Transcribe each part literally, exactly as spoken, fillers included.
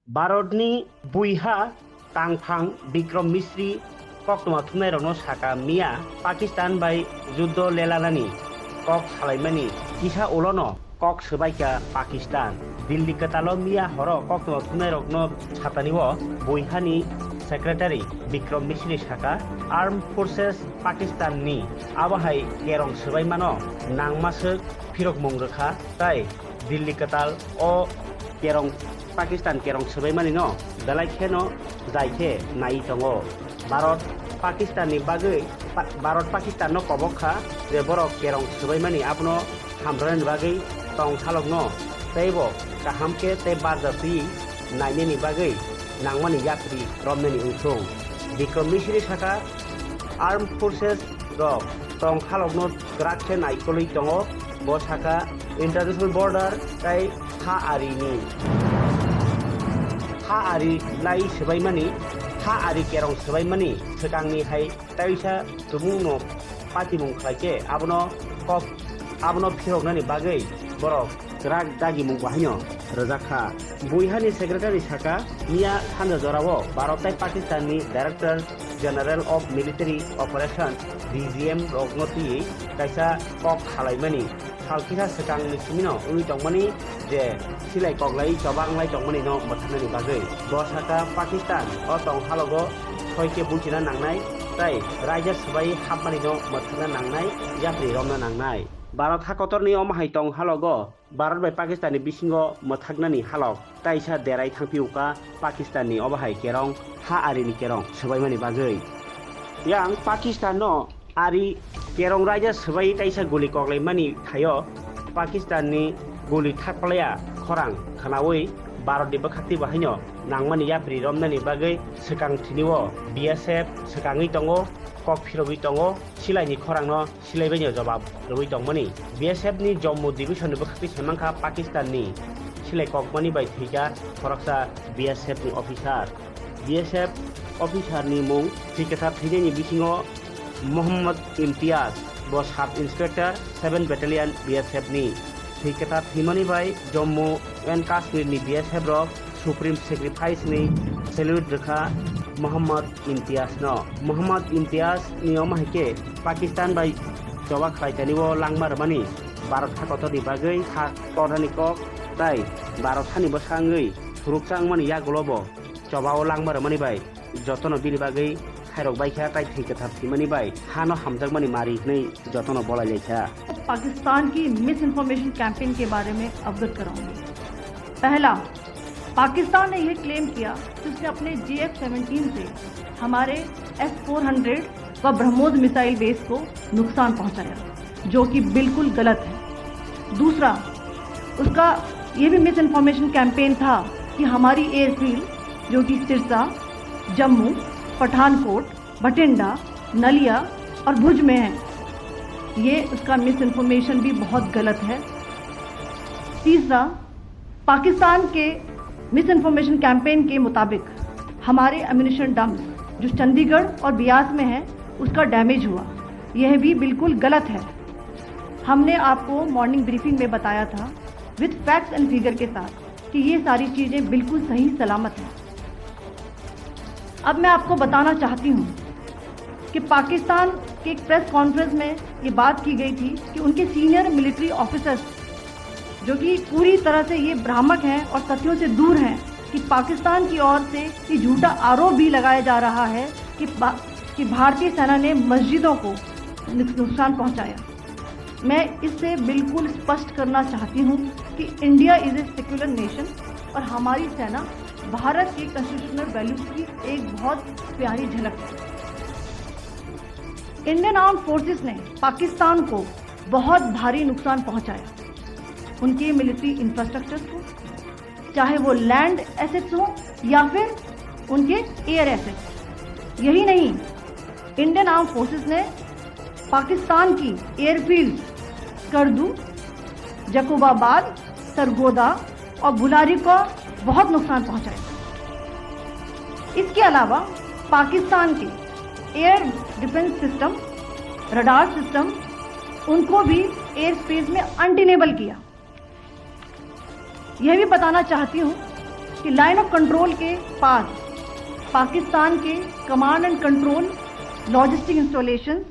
Bharatni buiha tangphang Bikram Misri koktwma thumnairokno saka miya Pakistan bai juddo lelanani kok salaimani kisa ulono kok swbaikha Pakistan. Delhi kwtalo miya horo koktwma thumnairokno satani o buihani secretary Bikram Misri saka, Armed Forces Pakistan ni abo hai kerong swbaimano nangmaswk phirokmung rwkha, tai Delhi kwtal o kerong, Pakistan kerong swbaimani no belai kheno jai khe nai tongo. Bharat Pakistan ni bagwi, Pa-, Bharat Pakistan no kobok kha je borok kerong swbaimani abono hamrani bagwi tong salokno teibo kaham khe tei barja twi nainani bagwi nangmani yapri romnani wngthung. Bikram Misri saka, Armed Forces rok tong salokno kwrak khe naikolwi tongo. Bo saka international border tei ha arini, ha ari lai swbaimani, ha ari kerong swbaimani swkangni hai kaisa tumungno patimung khlai khe abono kok, abono phiroknani bagwi borok kwrak dagimung bahaino rwjak kha. Buihani secretary saka, miya sanja jorao Bharat tei Pakistan ni Director General of Military Operation, D G M rokno twiwi kaisa kok salaimani sal kisa swkangni simino wngwi tongmani je silai koklai choba wnglai tongmani no mwthaknani bagwi. Bo saka Pakistan o tong halogo soi khe buchina nangnai tei raida swbai hapmani no mwthakna nangnai, yapri romna nangnai. Bharat ha kotorni omo hai tong halogo Bharat bai Pakistan ni bisingo mwthaknani halok taisa derai thangphio kha Pakistan ni obo hai kerong ha arini kerong swbaimani bagwi. Yang Pakistan no ari kerong raida swbai taisa guli koklaimani thaio Pakistan ni guli thakplaya khorang khwnawi Bharat ni bwkhak twi bahaino nangmani yapri romnani bagwi swkang thwinio B S F swkangwi tongo, kok phirogwi tongo, silaini khorangno silaibaino jobab rwwi tongmani. B S F ni Jammu Division ni bwkhak twi saimankha Pakistan ni silai kokmani bai thwikha khoroksa B S F ni officer. B S F officer ni mung thwi kwthar thwinaini bisingo Mohammad Imtiaz, bo Sub Inspector, seven Battalion B S F ni. Thwi kwthar thwimani bai Jammu and Kashmir ni B S F rok Supreme Sacrifice ni salute rwkha Mohammad Imtiaz no. Mohammad Imtiaz ni omo hai khe Pakistan bai choba khlai tani o langma rwmani Bharat ha kotor ni bagwi ha korani kok tai Bharat hani bwsa wngwi suruksa wngmani yagulo bo choba o langma rwmani bai jotono bini bagwi khairok bai kha tai thwi kwthar thwimani bai hano hamjakmani mari hwnwi jotono bolai lai kha. Pakistan की miss information campaign के बारे में अवगत कराऊंगी। पहला, पाकिस्तान ने यह क्लेम किया कि उसने अपने जे एफ सेवनटीन से हमारे एस फोर हंड्रेड व ब्रह्मोस मिसाइल बेस को नुकसान पहुंचाया, जो कि बिल्कुल गलत है। दूसरा, उसका ये भी मिस इन्फॉर्मेशन कैंपेन था कि हमारी एयरफील्ड, जो कि सिरसा, जम्मू, पठानकोट, बठिंडा, नलिया और भुज में है। ये उसका मिस इन्फॉर्मेशन भी बहुत गलत है। तीसरा, पाकिस्तान के मिस इन्फॉर्मेशन कैंपेन के मुताबिक हमारे एम्युनिशन डंप्स जो चंडीगढ़ और बियास में है, उसका डैमेज हुआ। यह भी बिल्कुल गलत है। हमने आपको मॉर्निंग ब्रीफिंग में बताया था विद फैक्ट्स एंड फिगर के साथ कि ये सारी चीजें बिल्कुल सही सलामत हैं। अब मैं आपको बताना चाहती हूँ कि पाकिस्तान के एक प्रेस कॉन्फ्रेंस में ये बात की गई थी कि उनके सीनियर मिलिट्री ऑफिसर्स, जो कि पूरी तरह से ये भ्रामक हैं और सत्यों से दूर हैं, कि पाकिस्तान की ओर से ये झूठा आरोप भी लगाया जा रहा है कि बा-, कि भारतीय सेना ने मस्जिदों को नुक-, नुकसान पहुंचाया। मैं इससे बिल्कुल स्पष्ट करना चाहती हूँ कि India is a secular nation और हमारी सेना भारत के कॉन्स्टिट्यूशनल वैल्यूज की एक बहुत प्यारी झलक है। इंडियन आर्म्ड फोर्सेस ने पाकिस्तान को बहुत भारी नुकसान पहुंचाया, उनके मिलिट्री इंफ्रास्ट्रक्चर को, चाहे वो लैंड एसेट्स हो या फिर उनके एयर एसेट्स। यही नहीं, इंडियन आर्म्ड फोर्सेस ने पाकिस्तान की एयरफील्ड स्कर्दू, जकोबाबाद, सरगोदा और बुलारी को बहुत नुकसान पहुंचाया। इसके अलावा पाकिस्तान के air defence system, radar system, उनको भी एयर स्पेस में अनटेनेबल किया। यह भी बताना चाहती हूँ कि लाइन ऑफ कंट्रोल के पास पाकिस्तान के command and control, logistic installations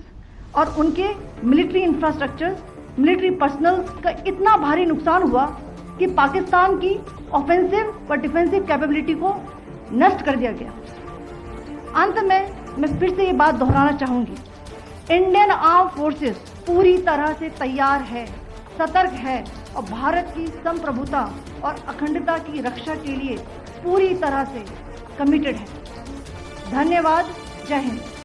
और उनके मिलिट्री इंफ्रास्ट्रक्चर, मिलिट्री पर्सनल का इतना भारी नुकसान हुआ कि पाकिस्तान की ऑफेंसिव व डिफेंसिव कैपेबिलिटी को नष्ट कर दिया गया। अंत में मैं फिर से ये बात दोहराना चाहूंगी, इंडियन आर्म फोर्सेस पूरी तरह से तैयार है, सतर्क है और भारत की संप्रभुता और अखंडता की रक्षा के लिए पूरी तरह से कमिटेड है। धन्यवाद। जय हिंद।